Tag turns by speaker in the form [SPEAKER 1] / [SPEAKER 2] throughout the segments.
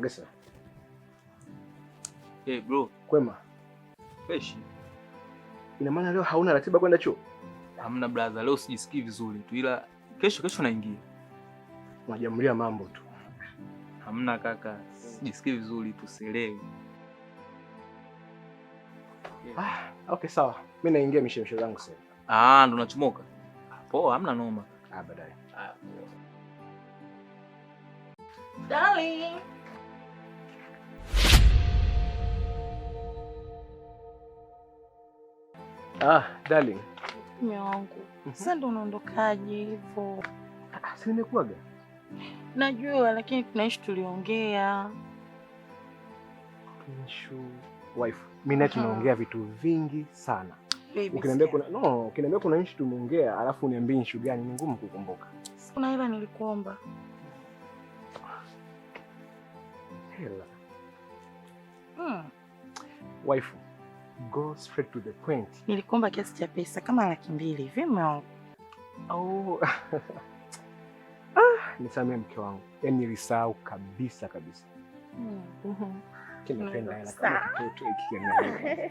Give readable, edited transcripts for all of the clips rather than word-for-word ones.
[SPEAKER 1] Magesa.
[SPEAKER 2] Hey bro.
[SPEAKER 1] Kwema.
[SPEAKER 2] Fresh.
[SPEAKER 1] Ina maana leo hauna ratiba kwenda chuo?
[SPEAKER 2] Hamna brother, leo sijisikii vizuri tu ila kesho kesho naingia.
[SPEAKER 1] Unajamulia mambo tu.
[SPEAKER 2] Hamna kaka, sijisikii vizuri tu, sielewi.
[SPEAKER 1] Ah, okay sawa. Mimi naingia mishemishe zangu sasa.
[SPEAKER 2] Ah, ndo nachomoka. Poa, hamna noma.
[SPEAKER 1] Ah, baadaye.
[SPEAKER 2] Ah, poa.
[SPEAKER 3] Darling.
[SPEAKER 1] Ah, darling.
[SPEAKER 3] Mume wangu. Sasa ndo unaondokaje hivyo?
[SPEAKER 1] Ah, si nimekuaga.
[SPEAKER 3] Najua lakini kuna issue tuliongea.
[SPEAKER 1] Issue wife. Mimi na tunaongea vitu vingi sana.
[SPEAKER 3] Baby,
[SPEAKER 1] Ukiniambia kuna no, ukiniambia kuna issue tumeongea, alafu uniambie issue gani ni ngumu kukumbuka.
[SPEAKER 3] Kuna hela nilikuomba.
[SPEAKER 1] Hela. Wife, go straight to the point.
[SPEAKER 3] Nilikuomba kiasi cha pesa kama 200,000 hivi mume wangu.
[SPEAKER 1] Oh. Ah, nisamee mke wangu. Yaani nilisahau kabisa kabisa. Kinapenda hela kama kitoto hiki kingine.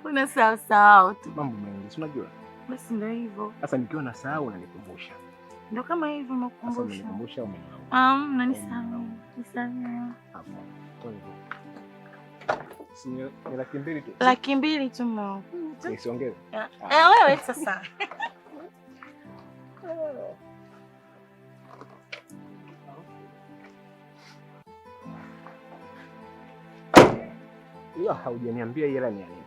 [SPEAKER 3] Unasahau sahau tu.
[SPEAKER 1] Mambo mengi, si unajua?
[SPEAKER 3] Basi ndio hivyo.
[SPEAKER 1] Sasa nikiwa nasahau unanikumbusha.
[SPEAKER 3] Ndio kama hivyo
[SPEAKER 1] Sasa
[SPEAKER 3] nakukumbusha.
[SPEAKER 1] umenikumbusha umenilaumu.
[SPEAKER 3] Na nisamee. Nisamee.
[SPEAKER 1] Hapo. Kwa hivyo. Si ni 200,000 tu.
[SPEAKER 3] 200,000 tu mume wangu.
[SPEAKER 1] Nisiongeze.
[SPEAKER 3] Wewe sasa.
[SPEAKER 1] Ila haujaniambia hela ni ya nini?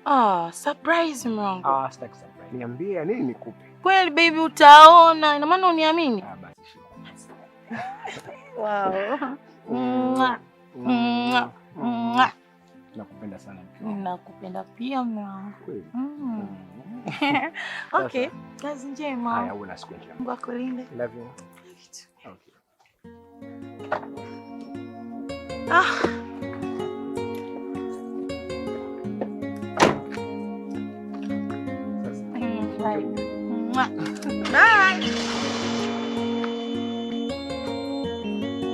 [SPEAKER 3] Ah, surprise mume wangu.
[SPEAKER 1] Ah, sitaki surprise. Niambie ya nini nikupe.
[SPEAKER 3] Kweli baby utaona. Ina maana uniamini?
[SPEAKER 1] Ah, basi shika.
[SPEAKER 3] Wow. Mwah. Mwah. Mwah.
[SPEAKER 1] Nakupenda sana mke wangu.
[SPEAKER 3] Nakupenda pia mume wangu.
[SPEAKER 1] Kweli?
[SPEAKER 3] Okay, kazi njema.
[SPEAKER 1] Haya, uwe na siku njema.
[SPEAKER 3] Mungu akulinde.
[SPEAKER 1] Love you. Okay.
[SPEAKER 3] Ah. Bye. Mwah. Bye.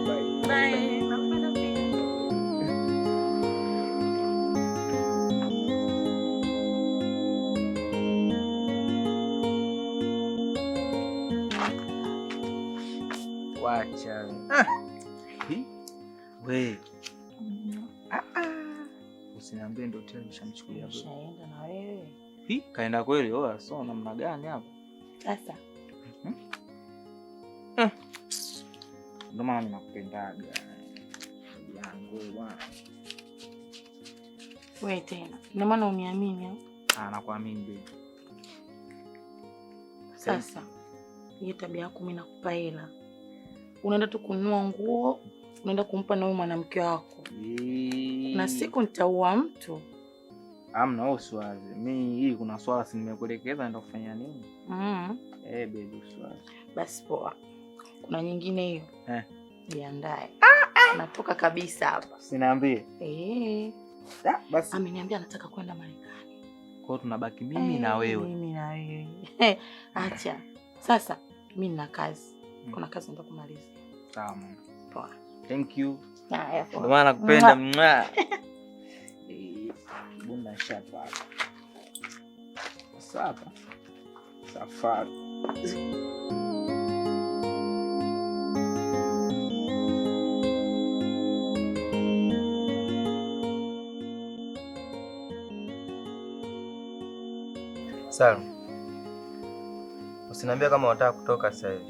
[SPEAKER 1] Bye.
[SPEAKER 3] Bye. Nakupenda pia.
[SPEAKER 2] Wacha. Hi. We. Usiniambie ndio tena nishamchukulia wewe.
[SPEAKER 3] Nishaenda na wewe.
[SPEAKER 2] Hi, kaenda kweli? Oa, so namna gani hapa?
[SPEAKER 3] Sasa.
[SPEAKER 2] Ndio maana mimi nakupendaga. Ndugu yangu wewe bwana.
[SPEAKER 3] Wewe tena. Ndio maana uniamini au?
[SPEAKER 2] Ah, nakuamini baby.
[SPEAKER 3] Sasa. Hiyo tabia yako mimi nakupa hela. Unaenda tu kununua nguo, unaenda kumpa na huyo mwanamke wako. Na siku nitaua mtu.
[SPEAKER 2] Hamna, wewe usiwaze. Mimi hii kuna swala si nimekuelekeza naenda kufanya nini? Baby usiwaze.
[SPEAKER 3] Basi poa. Kuna nyingine hiyo. Jiandae. Natoka kabisa hapa.
[SPEAKER 2] Usiniambie. Basi.
[SPEAKER 3] Ameniambia anataka kwenda Marekani.
[SPEAKER 2] Kwa hiyo tunabaki mimi na wewe.
[SPEAKER 3] Mimi na wewe. Acha. Sasa mimi nina kazi. Kuna kazi nataka kumaliza.
[SPEAKER 2] Sawa mama.
[SPEAKER 3] Poa.
[SPEAKER 2] Thank you.
[SPEAKER 3] Haya, poa.
[SPEAKER 2] Ndio maana nakupenda.
[SPEAKER 3] Mwah.
[SPEAKER 2] Mwah. Bunda shapa hapa. Sasa hapa. Safari.
[SPEAKER 4] Salma, usiniambie kama unataka kutoka sasa hivi.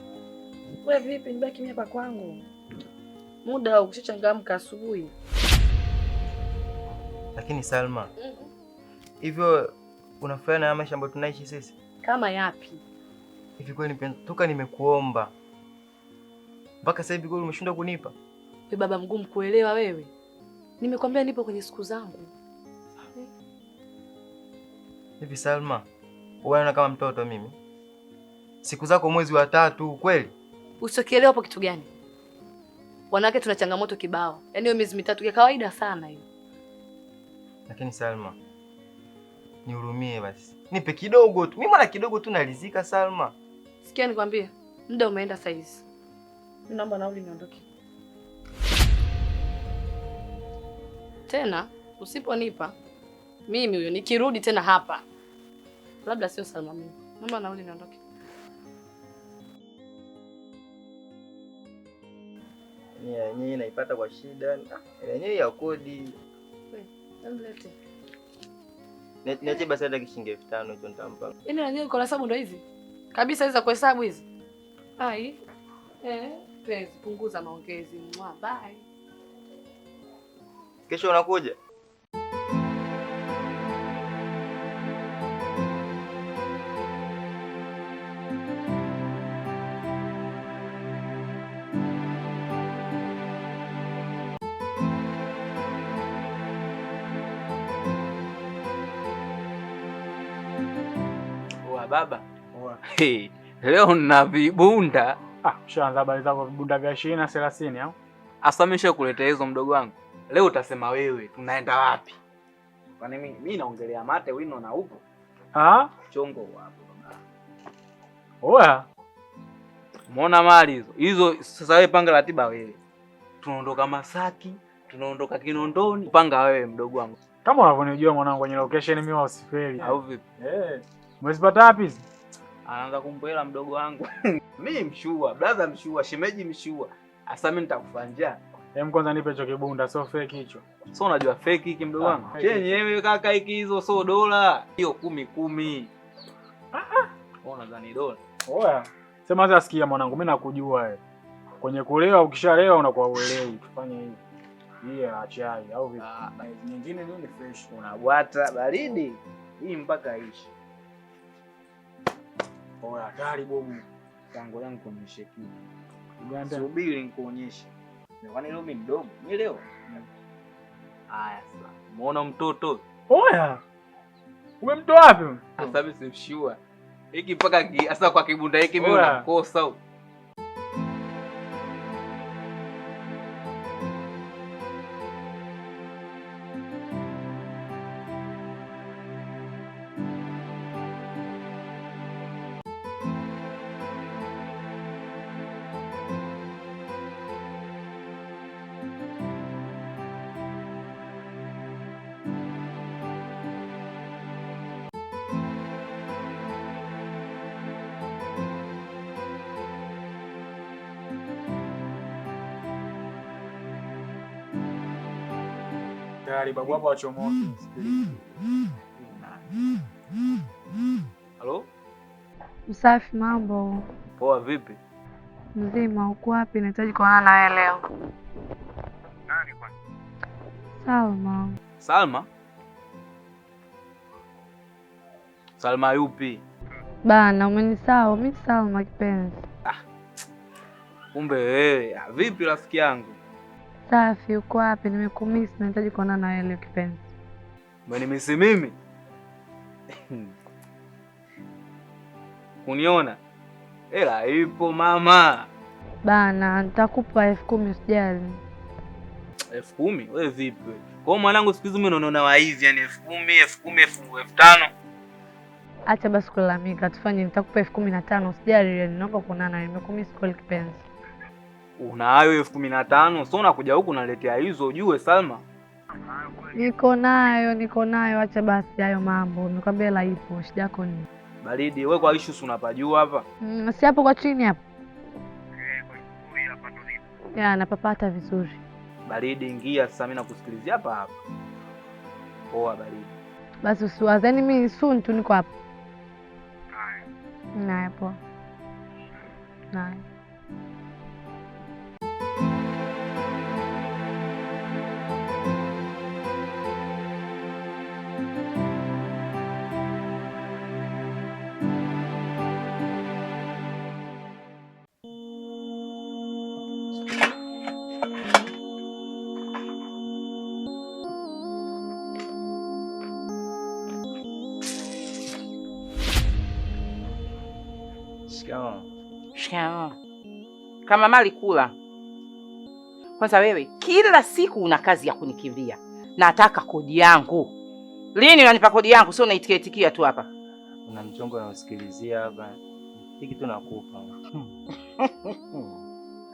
[SPEAKER 5] Wewe vipi, nibaki mimi hapa kwangu? Muda wa kushachangamka asubuhi.
[SPEAKER 4] Lakini Salma, hivyo unafurahi na maisha ambayo tunaishi sisi?
[SPEAKER 5] Kama yapi?
[SPEAKER 4] Hivi kweli mpenzi, toka nimekuomba mpaka sasa hivi kweli umeshindwa kunipa?
[SPEAKER 5] Wewe baba mgumu kuelewa wewe. Nimekwambia nipo kwenye siku zangu.
[SPEAKER 4] Hivi Salma, wewe unaona kama mtoto mimi? Siku zako mwezi wa 3 kweli?
[SPEAKER 5] Usikielewa hapo kitu gani? Wanawake tuna changamoto kibao. Yaani hiyo miezi 3 ya kawaida sana hiyo.
[SPEAKER 4] Lakini Salma, nihurumie basi. Nipe kidogo tu. Mimi mwana kidogo tu nalizika Salma.
[SPEAKER 5] Sikia nikwambie, muda umeenda saizi. Mimi naomba nauli niondoke. Tena usiponipa mimi huyo nikirudi tena hapa, labda sio Salma mimi. Naomba nauli niondoke.
[SPEAKER 4] Yenyewe naipata kwa shida. Yenyewe ya kodi.
[SPEAKER 5] Wewe,
[SPEAKER 4] Niache basi hata kishinge 5000 hicho nitampa.
[SPEAKER 5] Yaani unajua kwa hesabu ndo hizi? Kabisa hizi za kuhesabu hizi. Ai. Please punguza maongezi. Mwa, bye.
[SPEAKER 4] Kesho unakuja?
[SPEAKER 2] Baba. Hey, leo na vibunda.
[SPEAKER 1] Ushaanza habari zako vibunda vya 20 na 30 au?
[SPEAKER 2] Asa kuletea hizo mdogo wangu. Leo utasema wewe tunaenda wapi? Kwani mimi naongelea mate wino na upo.
[SPEAKER 1] Ah?
[SPEAKER 2] Chongo hapo baba.
[SPEAKER 1] Oya.
[SPEAKER 2] Muona mali hizo. Hizo sasa wewe panga ratiba wewe. Tunaondoka Masaki, tunaondoka Kinondoni. Panga wewe mdogo wangu.
[SPEAKER 1] Kama unavyonijua mwanangu kwenye location mimi usifeli.
[SPEAKER 2] Au vipi?
[SPEAKER 1] Eh. Umezipata wapi hizi?
[SPEAKER 2] Anaanza kumpela mdogo wangu. Mimi mshua, brother mshua, shemeji mshua. Asa mimi nitakufa njaa.
[SPEAKER 1] Hem, kwanza nipe hicho kibunda, sio fake hicho.
[SPEAKER 2] So unajua fake hiki mdogo wangu? Chenyewe kaka hiki hizo sio dola. Hiyo 10-10. Wewe unadhani dola?
[SPEAKER 1] Oya. Sema sasa sikia mwanangu, mimi nakujua wewe. Kwenye kulewa ukishalewa unakuwa uelewi. Tufanye hivi. Hii ya chai au vipi? Nyingine nini fresh.
[SPEAKER 2] Unabwata baridi. Hii mpaka ishi.
[SPEAKER 1] Oya, hatari bomu.
[SPEAKER 2] Tango yangu kuonyeshe kitu. Subiri nikuonyeshe. Kwani leo mimi mdogo? Mimi leo. Haya sasa. Muona mtoto?
[SPEAKER 1] Oya. Umemtoa wapi?
[SPEAKER 2] Sasa mimi simshua. Hiki mpaka sasa kwa kibunda hiki mimi nakosa.
[SPEAKER 1] Tayari babu hapo achomoke.
[SPEAKER 2] Halo?
[SPEAKER 5] Msafi, mambo?
[SPEAKER 2] Poa, vipi?
[SPEAKER 5] Mzima, uko wapi? Nahitaji kuonana na wewe leo.
[SPEAKER 1] Nani kwani?
[SPEAKER 5] Salma.
[SPEAKER 2] Salma? Salma yupi?
[SPEAKER 5] Bana, umenisahau. Mimi Salma kipenzi.
[SPEAKER 2] Kumbe wewe. Vipi rafiki yangu?
[SPEAKER 5] Safi, uko wapi? Nimekumiss, nahitaji kuonana na wewe leo kipenzi.
[SPEAKER 2] Umenimisi mimi? Kuniona? Ela ipo mama.
[SPEAKER 5] Bana, nitakupa 10,000 usijali.
[SPEAKER 2] 10,000? Wewe vipi wewe? Kwa hiyo mwanangu siku hizi mimi naona wa hivi yani 10,000, 10,000, 5,000.
[SPEAKER 5] Acha basi kulalamika, tufanye nitakupa 15,000 usijali, yani naomba kuonana na wewe. Nimekumiss kweli kipenzi.
[SPEAKER 2] Unayo 15,000? Sio unakuja huku unaletea hizo ujue Salma.
[SPEAKER 5] Niko nayo, acha basi hayo mambo. Nikwambia hela ipo, shida yako ni
[SPEAKER 2] baridi. Wewe kwa issue unapajua hapa?
[SPEAKER 5] Si hapo kwa chini hapo. Kwa hapa ndo. Ya, napapata vizuri.
[SPEAKER 2] Baridi, ingia sasa mimi nakusikilizia hapa hapa. Poa baridi.
[SPEAKER 5] Basi usiwaze, yani mimi soon tu niko hapa. Haya. Naye poa. Naye.
[SPEAKER 6] Shikamoo. Kama mali kula. Kwanza wewe kila siku una kazi ya kunikimbia. Nataka kodi yangu. Lini unanipa kodi yangu? Sio unaitikia tu hapa.
[SPEAKER 4] Una mchongo na usikilizia hapa. Hiki tu nakupa.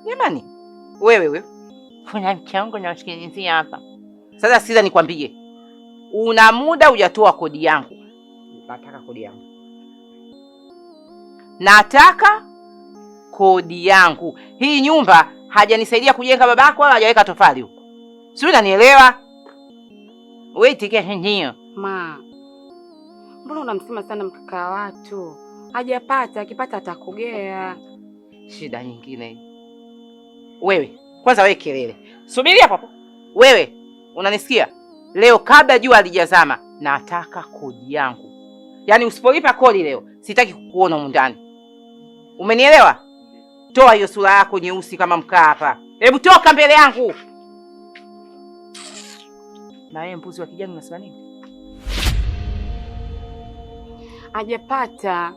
[SPEAKER 6] Jamani, wewe kuna mchongo na usikilizia hapa. Sasa sikiza nikwambie, una muda hujatoa kodi yangu. Nataka kodi yangu, nataka kodi yangu. Hii nyumba hajanisaidia kujenga babako wala hajaweka tofali huko, sijui unanielewa? Wewe itikia ndio.
[SPEAKER 7] Ma, mbona unamsema sana mkaka watu? Hajapata, akipata atakugea.
[SPEAKER 6] Shida nyingine wewe, kwanza wewe kelele, subiri hapo hapo. Wewe unanisikia? Leo kabla jua halijazama nataka kodi yangu. Yaani usipolipa kodi leo sitaki kukuona humu ndani, umenielewa? Toa hiyo sura yako nyeusi kama mkaa hapa, hebu toka mbele yangu. Na wewe mbuzi wa kijani unasema nini?
[SPEAKER 7] Hajapata,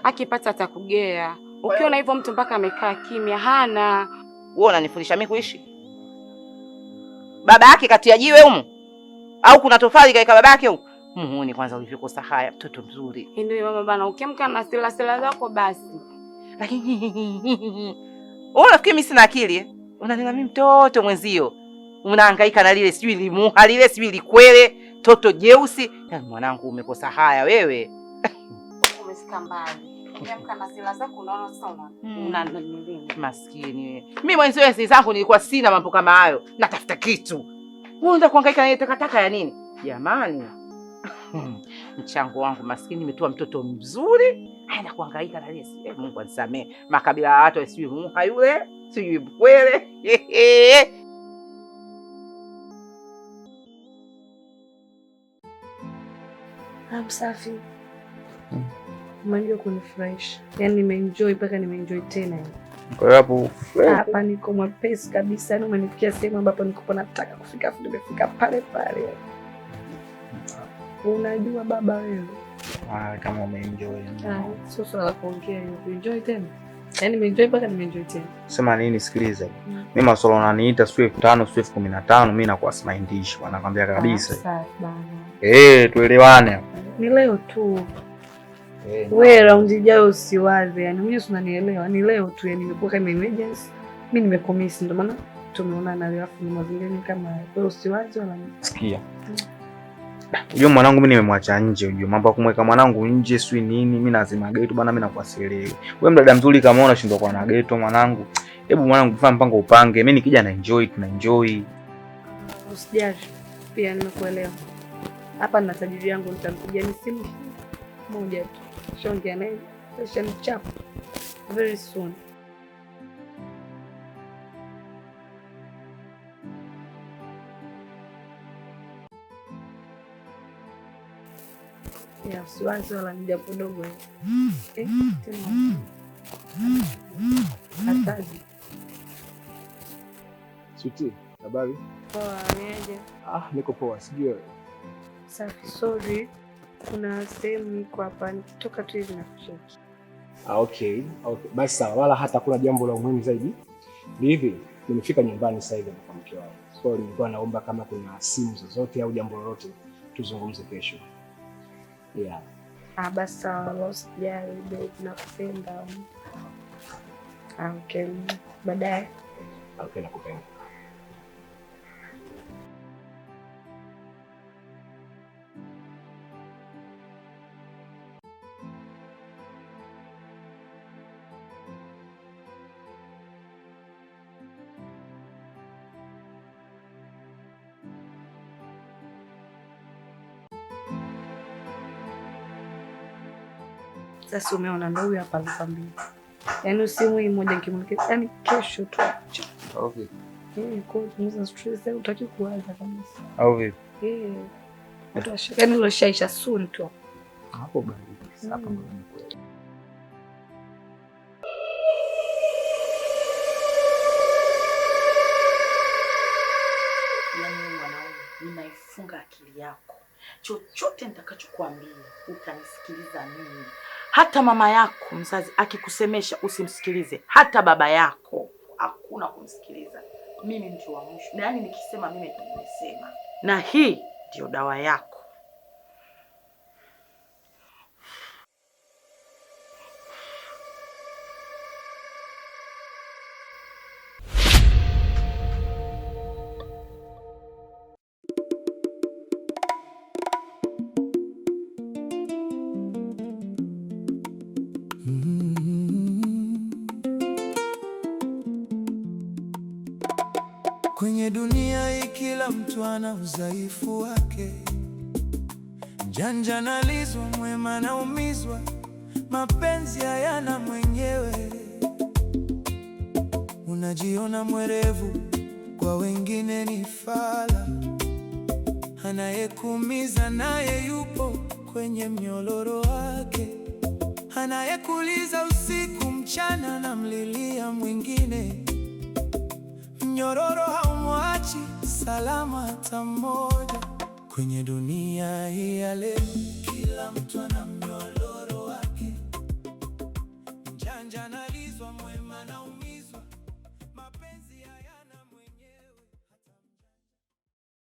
[SPEAKER 7] akipata atakugea. Ukiona hivyo mtu mpaka amekaa kimya, hana.
[SPEAKER 6] Wewe unanifundisha mimi kuishi? Baba yake katia jiwe humu au kuna tofali kaeka baba yake humu? Muone kwanza ulivyokosa haya, mtoto mzuri.
[SPEAKER 7] Ndio mama bana, ukiamka na sila sila zako basi.
[SPEAKER 6] Lakini wewe unafikiri mimi sina akili eh? Unanena mimi mtoto mwenzio. Unahangaika na lile sijui limuha lile sijui likwele, toto jeusi. Yaani mwanangu umekosa haya wewe.
[SPEAKER 7] Umefika mbali. Ukiamka na sila zako unaona sasa una nini?
[SPEAKER 6] Maskini wewe. Mimi mwenzio enzi zangu nilikuwa sina mambo kama hayo. Natafuta kitu. Wewe unataka kuhangaika na ile takataka ya nini? Jamani. Mchango wangu maskini, nimetoa mtoto mzuri, aenda kuhangaika na lesi. Mungu anisamee. Makabila ya watu sijui muha yule, sijui mkwele.
[SPEAKER 5] Msafi. Umejua kunifurahisha. Yaani nimeenjoy mpaka nimeenjoy tena.
[SPEAKER 8] Kwa hiyo hapo
[SPEAKER 5] hapa niko mwepesi kabisa. Yaani umenifikia sehemu ambapo niko nataka kufika, afu nimefika pale pale. Unajua baba wewe.
[SPEAKER 8] Ah, kama umeenjoy.
[SPEAKER 5] Ah, sio swala la kuongea hiyo. Kuenjoy tena. Yaani nimeenjoy mpaka nimeenjoy tena.
[SPEAKER 8] Sema nini, sikiliza. Mimi masuala unaniita sio 5000 sio 15000, mimi nakuwa simaindishi. Wanakwambia kabisa.
[SPEAKER 5] Safi bana.
[SPEAKER 8] Tuelewane.
[SPEAKER 5] Ni leo tu. Wewe raundi ijayo usiwaze, yani mimi si unanielewa, ni leo tu, yani imekuwa kama emergency. Mimi nimecommit, ndio maana tumeonana leo, afu ni mazingira kama haya. Wewe usiwaze wala nini.
[SPEAKER 8] Sikia. Unajua mwanangu mimi nimemwacha nje, unajua mambo ya kumweka mwanangu nje sio nini, mimi nazima geto bana, mimi nakuwa sielewi. Wewe mdada mzuri kama unashindwa kuwa na geto mwanangu. Hebu mwanangu fanya mpango upange, mimi nikija na enjoy, tuna enjoy.
[SPEAKER 5] Usijali. Pia nimekuelewa. Hapa nina tajiri yangu, nitampigia ni simu moja tu. Shongea naye, shanichapa very soon. Ya usiwazi wala ni jambo dogo hili. Tena hataji.
[SPEAKER 9] Sweetie, habari?
[SPEAKER 5] Poa, niaje?
[SPEAKER 9] Ah, niko poa, sijui wewe.
[SPEAKER 5] Safi, sorry. Kuna sehemu niko hapa, nikitoka tu hivi nakucheki.
[SPEAKER 9] Ah, okay. Okay. Basi sawa, wala hata kuna jambo la muhimu zaidi. Ni hivi, nimefika nyumbani sasa hivi kwa mke wangu. Kwa hiyo nilikuwa naomba kama kuna simu zozote au jambo lolote tuzungumze kesho. Yeah.
[SPEAKER 5] Ah, basi sawa, usijali babe, nakupenda. Ah, okay. Baadaye.
[SPEAKER 9] Okay, nakupenda.
[SPEAKER 5] Sasa umeona ndio huyu hapa alikwambia. Yaani simu hii moja nikimwekea, yaani kesho tu.
[SPEAKER 8] Au vipi?
[SPEAKER 5] Kwa hiyo stress hutaki kuanza kabisa.
[SPEAKER 8] Au vipi?
[SPEAKER 5] Watu yaani uloshaisha soon tu.
[SPEAKER 8] Hapo bali. Hapa ngoja nikuelewe.
[SPEAKER 3] Yaani mwanaume, ninaifunga akili yako. Chochote nitakachokuambia utanisikiliza mimi. Hata mama yako mzazi akikusemesha usimsikilize, hata baba yako hakuna kumsikiliza. Mimi ndio wa mwisho, na yaani nikisema mimi ndio nimesema, na hii ndio dawa yako.
[SPEAKER 10] Kwenye dunia hii kila mtu ana udhaifu wake. Mjanja analizwa, mwema anaumizwa, mapenzi hayana mwenyewe. Unajiona mwerevu, kwa wengine ni fala. Anayekuumiza naye yupo kwenye mnyororo wake. Anayekuliza usiku mchana na mlilia mwingine. Mnyororo haumwachi salama hata mmoja. Kwenye dunia hii ya leo, kila mtu ana mnyororo wake. Mjanja analizwa, mwema anaumizwa.